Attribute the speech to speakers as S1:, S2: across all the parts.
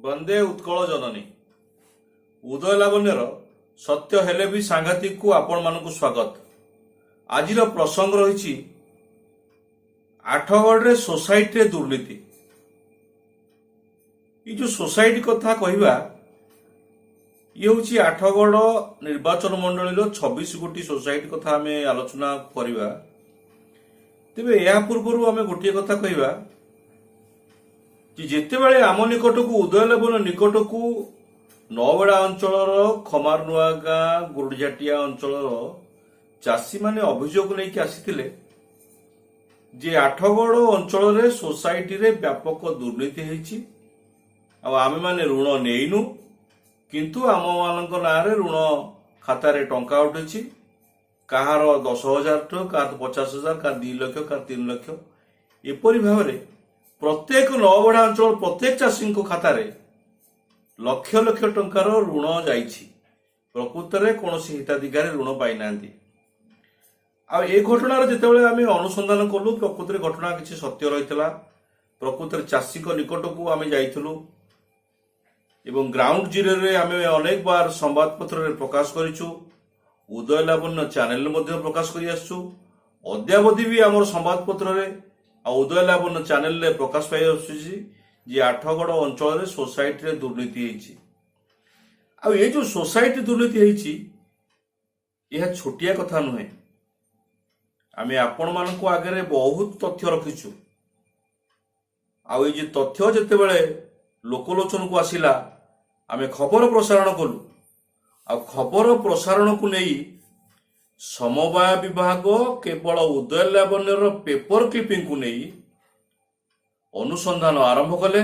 S1: ବନ୍ଦେ ଉତ୍କଳ ଜନନୀ। ଉଦୟ ଲାବଣ୍ୟର ସତ୍ୟ ହେଲେ ବି ସାଂଘାତିକକୁ ଆପଣମାନଙ୍କୁ ସ୍ୱାଗତ। ଆଜିର ପ୍ରସଙ୍ଗ ରହିଛି ଆଠଗଡ଼ରେ ସୋସାଇଟିରେ ଦୁର୍ନୀତି। ଏଇ ଯୋଉ ସୋସାଇଟି କଥା କହିବା, ଇଏ ହେଉଛି ଆଠଗଡ଼ ନିର୍ବାଚନ ମଣ୍ଡଳୀର 26 ଗୋଟି ସୋସାଇଟି କଥା ଆମେ ଆଲୋଚନା କରିବା। ତେବେ ଏହା ପୂର୍ବରୁ ଆମେ ଗୋଟିଏ କଥା କହିବା ଯେ ଯେତେବେଳେ ଆମ ନିକଟକୁ, ଉଦୟ ଲାବଣ୍ୟ ନିକଟକୁ ନଅବେଡ଼ା ଅଞ୍ଚଳର ଖମାର ନୂଆଗାଁ, ଗୁରୁଡିଝାଟିଆ ଅଞ୍ଚଳର ଚାଷୀମାନେ ଅଭିଯୋଗ ନେଇକି ଆସିଥିଲେ ଯେ ଆଠଗଡ଼ ଅଞ୍ଚଳରେ ସୋସାଇଟିରେ ବ୍ୟାପକ ଦୁର୍ନୀତି ହେଇଛି ଆଉ ଆମେମାନେ ଋଣ ନେଇନୁ, କିନ୍ତୁ ଆମମାନଙ୍କ ନାଁରେ ଋଣ ଖାତାରେ ଟଙ୍କା ଉଠିଛି। କାହାର 10,000 ଟଙ୍କା, କାହାର 50,000, କାହାର 2 ଲକ୍ଷ, କାହାର 3 ଲକ୍ଷ। ଏପରି ଭାବରେ ପ୍ରତ୍ୟେକ ନଅବେଡ଼ା ଅଞ୍ଚଳ ପ୍ରତ୍ୟେକ ଚାଷୀଙ୍କ ଖାତାରେ ଲକ୍ଷ ଲକ୍ଷ ଟଙ୍କାର ଋଣ ଯାଇଛି। ପ୍ରକୃତରେ କୌଣସି ହିତାଧିକାରୀ ଋଣ ପାଇନାହାନ୍ତି। ଆଉ ଏ ଘଟଣାର ଯେତେବେଳେ ଆମେ ଅନୁସନ୍ଧାନ କଲୁ, ପ୍ରକୃତରେ ଘଟଣା କିଛି ସତ୍ୟ ରହିଥିଲା। ପ୍ରକୃତରେ ଚାଷୀଙ୍କ ନିକଟକୁ ଆମେ ଯାଇଥିଲୁ ଏବଂ ଗ୍ରାଉଣ୍ଡ ଜିରୋରେ ଆମେ ଅନେକ ବାର ସମ୍ବାଦପତ୍ରରେ ପ୍ରକାଶ କରିଛୁ, ଉଦୟ ଲାବଣ୍ୟ ଚ୍ୟାନେଲରେ ମଧ୍ୟ ପ୍ରକାଶ କରି ଆସିଛୁ। ଅଦ୍ୟାବଧି ବି ଆମର ସମ୍ବାଦପତ୍ରରେ ଆଉ ଉଦୟ ଲାବଣ୍ୟ ଚ୍ୟାନେଲରେ ପ୍ରକାଶ ପାଇ ଆସୁଛି ଯେ ଆଠଗଡ଼ ଅଞ୍ଚଳରେ ସୋସାଇଟିରେ ଦୁର୍ନୀତି ହେଇଛି। ଆଉ ଏ ଯୋଉ ସୋସାଇଟି ଦୁର୍ନୀତି ହେଇଛି, ଏହା ଛୋଟିଆ କଥା ନୁହେଁ। ଆମେ ଆପଣମାନଙ୍କ ଆଗରେ ବହୁତ ତଥ୍ୟ ରଖିଛୁ। ଆଉ ଏଇ ଯେ ତଥ୍ୟ ଯେତେବେଳେ ଲୋକଲୋଚନକୁ ଆସିଲା, ଆମେ ଖବର ପ୍ରସାରଣ କଲୁ। ଆଉ ଖବର ପ୍ରସାରଣକୁ ନେଇ ସମବାୟ ବିଭାଗ କେବଳ ଉଦୟ ଲାବଣ୍ୟର ପେପର କ୍ଲିପିଂକୁ ନେଇ ଅନୁସନ୍ଧାନ ଆରମ୍ଭ କଲେ।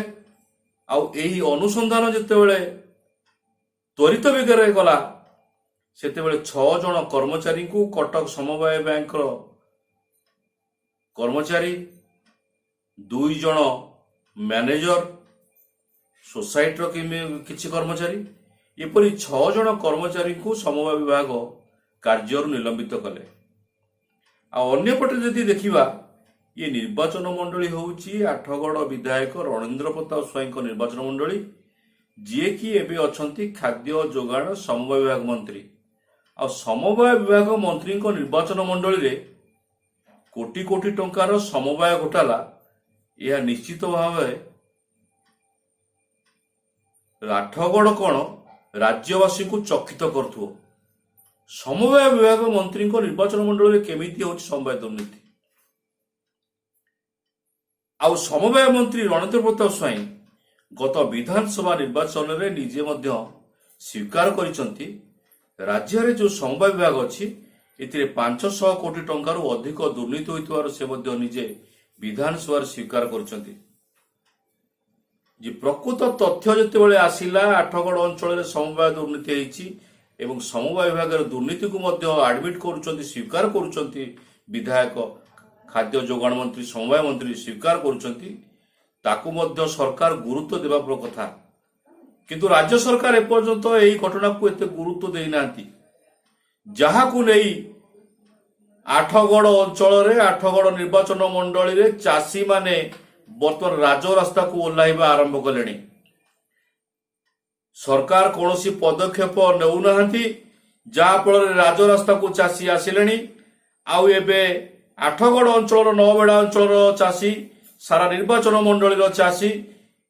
S1: ଆଉ ଏହି ଅନୁସନ୍ଧାନ ଯେତେବେଳେ ତ୍ୱରିତ ବେଗରେ ଗଲା, ସେତେବେଳେ ଛଅ ଜଣ କର୍ମଚାରୀଙ୍କୁ, କଟକ ସମବାୟ ବ୍ୟାଙ୍କର କର୍ମଚାରୀ, ଦୁଇ ଜଣ ମ୍ୟାନେଜର, ସୋସାଇଟିର କିଛି କର୍ମଚାରୀ, ଏପରି ଛଅ ଜଣ କର୍ମଚାରୀଙ୍କୁ ସମବାୟ ବିଭାଗ କାର୍ଯ୍ୟରୁ ନିଲମ୍ବିତ କଲେ। ଆଉ ଅନ୍ୟପଟେ ଯଦି ଦେଖିବା, ଇଏ ନିର୍ବାଚନ ମଣ୍ଡଳୀ ହେଉଛି ଆଠଗଡ଼ ବିଧାୟକ ରଣେନ୍ଦ୍ର ପ୍ରତାପ ସ୍ୱାଇଁଙ୍କ ନିର୍ବାଚନ ମଣ୍ଡଳୀ, ଯିଏକି ଏବେ ଅଛନ୍ତି ଖାଦ୍ୟ ଯୋଗାଣ ସମବାୟ ବିଭାଗ ମନ୍ତ୍ରୀ। ଆଉ ସମବାୟ ବିଭାଗ ମନ୍ତ୍ରୀଙ୍କ ନିର୍ବାଚନ ମଣ୍ଡଳୀରେ କୋଟି କୋଟି ଟଙ୍କାର ସମବାୟ ଘୋଟାଲା, ଏହା ନିଶ୍ଚିତ ଭାବରେ ଆଠଗଡ଼ କଣ, ରାଜ୍ୟବାସୀଙ୍କୁ ଚକିତ କରୁଥିବ। ସମବାୟ ବିଭାଗ ମନ୍ତ୍ରୀଙ୍କ ନିର୍ବାଚନ ମଣ୍ଡଳୀରେ କେମିତି ହେଉଛି ସମବାୟ ଦୁର୍ନୀତି? ଆଉ ସମବାୟ ମନ୍ତ୍ରୀ ରଣେନ୍ଦ୍ର ପ୍ରତାପ ସ୍ୱାଇଁ ଗତ ବିଧାନସଭା ନିର୍ବାଚନରେ ନିଜେ ମଧ୍ୟ ସ୍ୱୀକାର କରିଛନ୍ତି, ରାଜ୍ୟରେ ଯୋଉ ସମବାୟ ବିଭାଗ ଅଛି, ଏଥିରେ 500 କୋଟି ଟଙ୍କାରୁ ଅଧିକ ଦୁର୍ନୀତି ହୋଇଥିବାର ସେ ମଧ୍ୟ ନିଜେ ବିଧାନସଭାରେ ସ୍ୱୀକାର କରିଛନ୍ତି। ଯେ ପ୍ରକୃତ ତଥ୍ୟ ଯେତେବେଳେ ଆସିଲା, ଆଠଗଡ଼ ଅଞ୍ଚଳରେ ସମବାୟ ଦୁର୍ନୀତି ହେଇଛି ଏବଂ ସମବାୟ ବିଭାଗର ଦୁର୍ନୀତିକୁ ମଧ୍ୟ ଆଡମିଟ୍ କରୁଛନ୍ତି, ସ୍ୱୀକାର କରୁଛନ୍ତି ବିଧାୟକ, ଖାଦ୍ୟ ଯୋଗାଣ ମନ୍ତ୍ରୀ, ସମବାୟ ମନ୍ତ୍ରୀ ସ୍ୱୀକାର କରୁଛନ୍ତି, ତାକୁ ମଧ୍ୟ ସରକାର ଗୁରୁତ୍ୱ ଦେବା କଥା। କିନ୍ତୁ ରାଜ୍ୟ ସରକାର ଏପର୍ଯ୍ୟନ୍ତ ଏହି ଘଟଣାକୁ ଏତେ ଗୁରୁତ୍ୱ ଦେଇନାହାନ୍ତି, ଯାହାକୁ ନେଇ ଆଠଗଡ଼ ଅଞ୍ଚଳରେ, ଆଠଗଡ଼ ନିର୍ବାଚନ ମଣ୍ଡଳୀରେ ଚାଷୀମାନେ ବର୍ତ୍ତମାନ ରାଜରାସ୍ତାକୁ ଓହ୍ଲାଇବା ଆରମ୍ଭ କଲେଣି। ସରକାର କୌଣସି ପଦକ୍ଷେପ ନେଉନାହାନ୍ତି, ଯାହା ଫଳରେ ରାଜରାସ୍ତାକୁ ଚାଷୀ ଆସିଲେଣି। ଆଉ ଏବେ ଆଠଗଡ଼ ଅଞ୍ଚଳର, ନଅବେଡ଼ା ଅଞ୍ଚଳର ଚାଷୀ, ସାରା ନିର୍ବାଚନ ମଣ୍ଡଳୀର ଚାଷୀ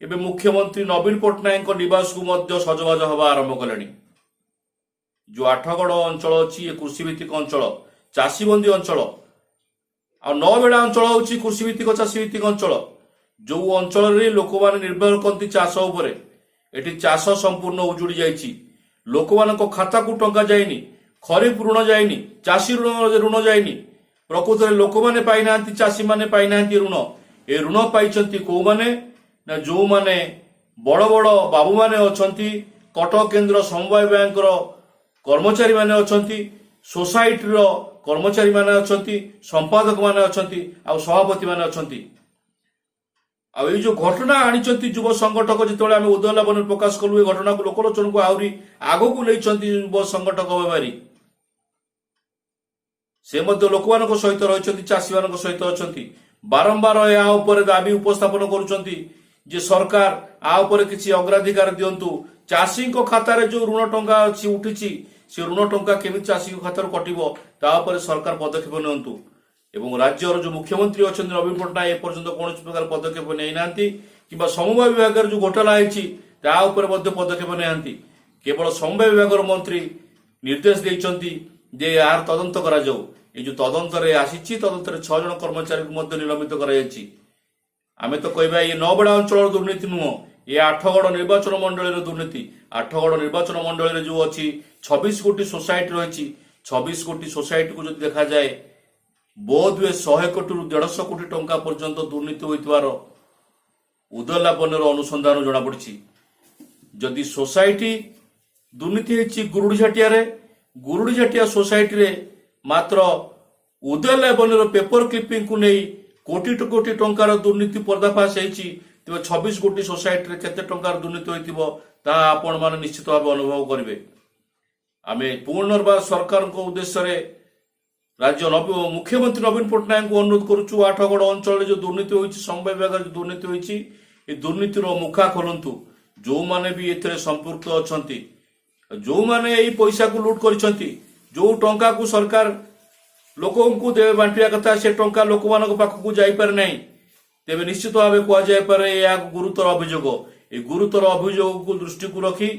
S1: ଏବେ ମୁଖ୍ୟମନ୍ତ୍ରୀ ନବୀନ ପଟ୍ଟନାୟକଙ୍କ ନିବାସକୁ ମଧ୍ୟ ସଜବାଜ ହେବା ଆରମ୍ଭ କଲେଣି। ଯୋଉ ଆଠଗଡ଼ ଅଞ୍ଚଳ ଅଛି, ଏ କୃଷିଭିତ୍ତିକ ଅଞ୍ଚଳ, ଚାଷୀବନ୍ଦୀ ଅଞ୍ଚଳ। ଆଉ ନଅବେଡ଼ା ଅଞ୍ଚଳ ହଉଛି କୃଷିଭିତ୍ତିକ, ଚାଷୀଭିତ୍ତିକ ଅଞ୍ଚଳ, ଯୋଉ ଅଞ୍ଚଳରେ ଲୋକମାନେ ନିର୍ଭର କରନ୍ତି ଚାଷ ଉପରେ। ଏଠି ଚାଷ ସମ୍ପୂର୍ଣ୍ଣ ଉଜୁଡ଼ି ଯାଇଛି। ଲୋକମାନଙ୍କ ଖାତାକୁ ଟଙ୍କା ଯାଇନି, ଖରିଫ ଋଣ ଯାଇନି, ଚାଷୀ ଋଣ ଯାଇନି। ପ୍ରକୃତରେ ଲୋକମାନେ ପାଇନାହାନ୍ତି, ଚାଷୀମାନେ ପାଇନାହାନ୍ତି ଋଣ। ଏ ଋଣ ପାଇଛନ୍ତି କୋଉମାନେ ନା ଯୋଉମାନେ ବଡ ବଡ ବାବୁମାନେ ଅଛନ୍ତି, କଟକ କେନ୍ଦ୍ର ସମବାୟ ବ୍ୟାଙ୍କର କର୍ମଚାରୀମାନେ ଅଛନ୍ତି, ସୋସାଇଟିର କର୍ମଚାରୀମାନେ ଅଛନ୍ତି, ସମ୍ପାଦକମାନେ ଅଛନ୍ତି ଆଉ ସଭାପତିମାନେ ଅଛନ୍ତି। ଆଉ ଏଇ ଯୋଉ ଘଟଣା ଆଣିଛନ୍ତି ଯୁବ ସଂଗଠକ, ଯେତେବେଳେ ଆମେ ଉଦୟ ଲାବଣ୍ୟରେ ପ୍ରକାଶ କଲୁ, ଏ ଘଟଣାକୁ ଲୋକଲୋଚନକୁ ଆହୁରି ଆଗକୁ ନେଇଛନ୍ତି ଯୁବ ସଂଗଠକ ବେପାରୀ। ସେ ମଧ୍ୟ ଲୋକମାନଙ୍କ ସହିତ ରହିଛନ୍ତି, ଚାଷୀମାନଙ୍କ ସହିତ ଅଛନ୍ତି। ବାରମ୍ବାର ଏହା ଉପରେ ଦାବି ଉପସ୍ଥାପନ କରୁଛନ୍ତି ଯେ ସରକାର ଆ ଉପରେ କିଛି ଅଗ୍ରାଧିକାର ଦିଅନ୍ତୁ। ଚାଷୀଙ୍କ ଖାତାରେ ଯୋଉ ଋଣ ଟଙ୍କା ଅଛି, ଉଠିଛି, ସେ ଋଣ ଟଙ୍କା କେମିତି ଚାଷୀଙ୍କ ଖାତାରୁ କଟିବ, ତା ଉପରେ ସରକାର ପଦକ୍ଷେପ ନିଅନ୍ତୁ। ଏବଂ ରାଜ୍ୟର ଯୋଉ ମୁଖ୍ୟମନ୍ତ୍ରୀ ଅଛନ୍ତି ନବୀନ ପଟ୍ଟନାୟକ, ଏପର୍ଯ୍ୟନ୍ତ କୌଣସି ପ୍ରକାର ପଦକ୍ଷେପ ନେଇନାହାନ୍ତି କିମ୍ବା ସମବାୟ ବିଭାଗରେ ଯୋଉ ଘୋଟାଲା ହେଇଛି ତା ଉପରେ ମଧ୍ୟ ପଦକ୍ଷେପ ନେଇନାହାନ୍ତି। କେବଳ ସମବାୟ ବିଭାଗର ମନ୍ତ୍ରୀ ନିର୍ଦ୍ଦେଶ ଦେଇଛନ୍ତି ଯେ ଏହାର ତଦନ୍ତ କରାଯାଉ। ଏଇ ଯୋଉ ତଦନ୍ତରେ ଆସିଛି, ତଦନ୍ତରେ 6 ଜଣ କର୍ମଚାରୀଙ୍କୁ ମଧ୍ୟ ନିଲମ୍ବିତ କରାଯାଇଛି। ଆମେ ତ କହିବା, ଇଏ ନଅବେଡ଼ା ଅଞ୍ଚଳର ଦୁର୍ନୀତି ନୁହଁ, ଏ ଆଠଗଡ଼ ନିର୍ବାଚନ ମଣ୍ଡଳୀର ଦୁର୍ନୀତି। ଆଠଗଡ଼ ନିର୍ବାଚନ ମଣ୍ଡଳୀରେ ଯୋଉ ଅଛି 26 ଗୋଟି ସୋସାଇଟି ରହିଛି, 26 ଗୋଟି ସୋସାଇଟିକୁ ଯଦି ଦେଖାଯାଏ, ବୋଧ ହୁଏ 100 କୋଟିରୁ 150 କୋଟି ଟଙ୍କା ପର୍ଯ୍ୟନ୍ତ ଦୁର୍ନୀତି ହୋଇଥିବାର ଉଦୟଲାବଣ୍ୟର ଅନୁସନ୍ଧାନ ଜଣାପଡ଼ିଛି। ଯଦି ସୋସାଇଟି ଦୁର୍ନୀତି ହେଇଛି ଗୁରୁଡିଝାଟିଆରେ, ଗୁରୁଡିଝାଟିଆ ସୋସାଇଟିରେ ମାତ୍ର ଉଦୟଲାବଣ୍ୟର ପେପର କ୍ଲିପିଂକୁ ନେଇ କୋଟି କୋଟି ଟଙ୍କାର ଦୁର୍ନୀତି ପର୍ଦ୍ଦାଫାଶ ହେଇଛି, ତେବେ 26 ଗୋଟି ସୋସାଇଟିରେ କେତେ ଟଙ୍କାର ଦୁର୍ନୀତି ହୋଇଥିବ, ତାହା ଆପଣମାନେ ନିଶ୍ଚିତ ଭାବେ ଅନୁଭବ କରିବେ। ଆମେ ପୁନର୍ବାର ସରକାରଙ୍କ ଉଦ୍ଦେଶ୍ୟରେ ରାଜ୍ୟ ମୁଖ୍ୟମନ୍ତ୍ରୀ ନବୀନ ପଟ୍ଟନାୟକଙ୍କୁ ଅନୁରୋଧ କରୁଛୁ, ଆଠଗଡ଼ ଅଞ୍ଚଳରେ ଯୋଉ ଦୁର୍ନୀତି ହୋଇଛି, ସମବାୟ ବିଭାଗରେ ଯୋଉ ଦୁର୍ନୀତି ହୋଇଛି, ଏ ଦୁର୍ନୀତିର ମୁଖା ଖୋଲନ୍ତୁ। ଯୋଉମାନେ ବି ଏଥିରେ ସମ୍ପୃକ୍ତ ଅଛନ୍ତି, ଯୋଉମାନେ ଏଇ ପଇସାକୁ ଲୁଟ୍ କରିଛନ୍ତି, ଯୋଉ ଟଙ୍କାକୁ ସରକାର ଲୋକଙ୍କୁ ଦେବେ, ବାଣ୍ଟିବା କଥା, ସେ ଟଙ୍କା ଲୋକମାନଙ୍କ ପାଖକୁ ଯାଇପାରେ ନାହିଁ, ତେବେ ନିଶ୍ଚିତ ଭାବେ କୁହାଯାଇପାରେ ଏହା ଗୁରୁତର ଅଭିଯୋଗ। ଏ ଗୁରୁତର ଅଭିଯୋଗକୁ ଦୃଷ୍ଟିକୁ ରଖି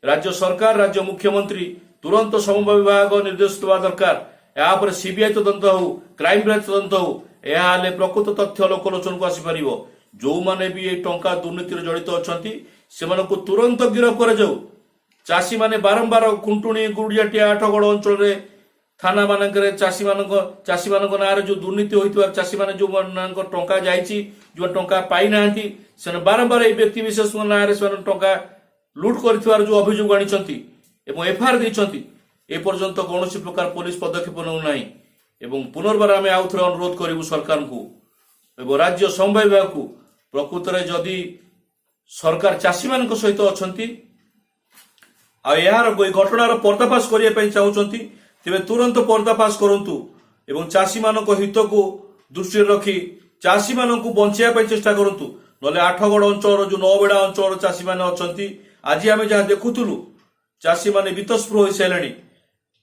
S1: ରାଜ୍ୟ ସରକାର, ରାଜ୍ୟ ମୁଖ୍ୟମନ୍ତ୍ରୀ ତୁରନ୍ତ ସମବାୟ ବିଭାଗ ନିର୍ଦ୍ଦେଶ ଦେବା ଦରକାର। ଏହା ଉପରେ ସିବିଆଇ ତଦନ୍ତ ହଉ, କ୍ରାଇମବ୍ରାଞ୍ଚ ତଦନ୍ତ ହଉ। ଏହା ହେଲେ ପ୍ରକୃତ ତଥ୍ୟ ଲୋକଲୋଚନକୁ ଆସିପାରିବ। ଯୋଉମାନେ ବି ଏଇ ଟଙ୍କା ଦୁର୍ନୀତିରେ ଜଡ଼ିତ ଅଛନ୍ତି, ସେମାନଙ୍କୁ ତୁରନ୍ତ ଗିରଫ କରାଯାଉ। ଚାଷୀମାନେ ବାରମ୍ବାର ଖୁଣ୍ଟୁଣି, ଗୁରୁଡିଝାଟିଆ, ଆଠଗଡ଼ ଅଞ୍ଚଳରେ ଥାନା ମାନଙ୍କରେ ଚାଷୀମାନଙ୍କ ନାଁରେ ଯୋଉ ଦୁର୍ନୀତି ହୋଇଥିବା, ଚାଷୀମାନେ ଯୋଉମାନଙ୍କ ଟଙ୍କା ଯାଇଛି, ଯୋଉ ଟଙ୍କା ପାଇନାହାନ୍ତି, ସେମାନେ ବାରମ୍ବାର ଏଇ ବ୍ୟକ୍ତି ବିଶେଷଙ୍କ ନାଁରେ ସେମାନେ ଟଙ୍କା ଲୁଟ୍ କରିଥିବାର ଯୋଉ ଅଭିଯୋଗ ଆଣିଛନ୍ତି ଏବଂ ଏଫଆଇଆର ଦେଇଛନ୍ତି, ଏପର୍ଯ୍ୟନ୍ତ କୌଣସି ପ୍ରକାର ପୋଲିସ ପଦକ୍ଷେପ ନେଉନାହିଁ। ଏବଂ ପୁନର୍ବାର ଆମେ ଆଉଥରେ ଅନୁରୋଧ କରିବୁ ସରକାରଙ୍କୁ ଏବଂ ରାଜ୍ୟ ସମବାୟ ବିଭାଗକୁ, ପ୍ରକୃତରେ ଯଦି ସରକାର ଚାଷୀମାନଙ୍କ ସହିତ ଅଛନ୍ତି ଆଉ ଏହାର ଏଇ ଘଟଣାର ପର୍ଦ୍ଦାଫାଶ କରିବା ପାଇଁ ଚାହୁଁଛନ୍ତି, ତେବେ ତୁରନ୍ତ ପର୍ଦ୍ଦାଫାଶ କରନ୍ତୁ ଏବଂ ଚାଷୀମାନଙ୍କ ହିତକୁ ଦୃଷ୍ଟିରେ ରଖି ଚାଷୀମାନଙ୍କୁ ବଞ୍ଚାଇବା ପାଇଁ ଚେଷ୍ଟା କରନ୍ତୁ। ନହେଲେ ଆଠଗଡ଼ ଅଞ୍ଚଳର ଯୋଉ ନଅବେଡ଼ା ଅଞ୍ଚଳର ଚାଷୀମାନେ ଅଛନ୍ତି, ଆଜି ଆମେ ଯାହା ଦେଖୁଥିଲୁ, ଚାଷୀମାନେ ବୀତସ୍ପୃହ ହୋଇସାରିଲେଣି।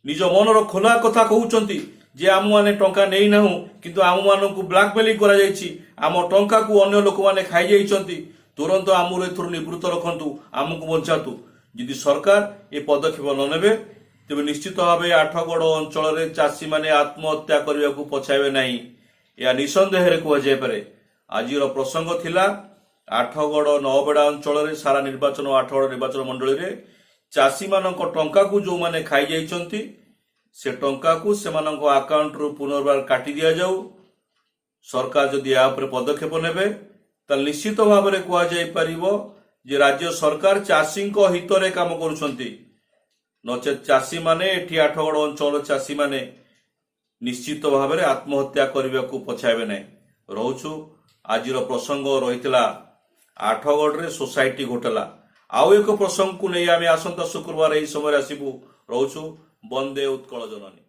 S1: ନିଜ ମନର ଖୋଲା କଥା କହୁଛନ୍ତି ଯେ ଆମମାନେ ଟଙ୍କା ନେଇନାହୁଁ, କିନ୍ତୁ ଆମମାନଙ୍କୁ ବ୍ଲାକମେଲିଂ କରାଯାଇଛି, ଆମ ଟଙ୍କାକୁ ଅନ୍ୟ ଲୋକମାନେ ଖାଇଯାଇଛନ୍ତି। ତୁରନ୍ତ ଆମକୁ ଏଥିରୁ ନିବୃତ୍ତ ରଖନ୍ତୁ, ଆମକୁ ବଞ୍ଚାନ୍ତୁ। ଯଦି ସରକାର ଏ ପଦକ୍ଷେପ ନ ନେବେ, ତେବେ ନିଶ୍ଚିତ ଭାବେ ଆଠଗଡ଼ ଅଞ୍ଚଳରେ ଚାଷୀମାନେ ଆତ୍ମହତ୍ୟା କରିବାକୁ ପଛାଇବେ ନାହିଁ, ଏହା ନିଃସନ୍ଦେହରେ କୁହାଯାଇପାରେ। ଆଜିର ପ୍ରସଙ୍ଗ ଥିଲା ଆଠଗଡ଼ ନଅବେଡ଼ା ଅଞ୍ଚଳରେ, ସାରା ନିର୍ବାଚନ ଆଠଗଡ଼ ନିର୍ବାଚନ ମଣ୍ଡଳୀରେ ଚାଷୀମାନଙ୍କ ଟଙ୍କାକୁ ଯୋଉମାନେ ଖାଇଯାଇଛନ୍ତି, ସେ ଟଙ୍କାକୁ ସେମାନଙ୍କ ଆକାଉଣ୍ଟରୁ ପୁନର୍ବାର କାଟି ଦିଆଯାଉ। ସରକାର ଯଦି ଏହା ଉପରେ ପଦକ୍ଷେପ ନେବେ, ତାହେଲେ ନିଶ୍ଚିତ ଭାବରେ କୁହାଯାଇପାରିବ ଯେ ରାଜ୍ୟ ସରକାର ଚାଷୀଙ୍କ ହିତରେ କାମ କରୁଛନ୍ତି। ନଚେତ୍ ଚାଷୀମାନେ ଏଠି ଆଠଗଡ଼ ଅଞ୍ଚଳର ଚାଷୀମାନେ ନିଶ୍ଚିତ ଭାବରେ ଆତ୍ମହତ୍ୟା କରିବାକୁ ପଛାଇବେ ନାହିଁ। ରହୁଛୁ। ଆଜିର ପ୍ରସଙ୍ଗ ରହିଥିଲା ଆଠଗଡ଼ରେ ସୋସାଇଟି ଘୋଟାଲା। ଆଉ ଏକ ପ୍ରସଙ୍ଗକୁ ନେଇ ଆମେ ଆସନ୍ତା ଶୁକ୍ରବାର ଏହି ସମୟରେ ଆସିବୁ। ରହୁଛୁ। ବନ୍ଦେ ଉତ୍କଳ ଜନନୀ।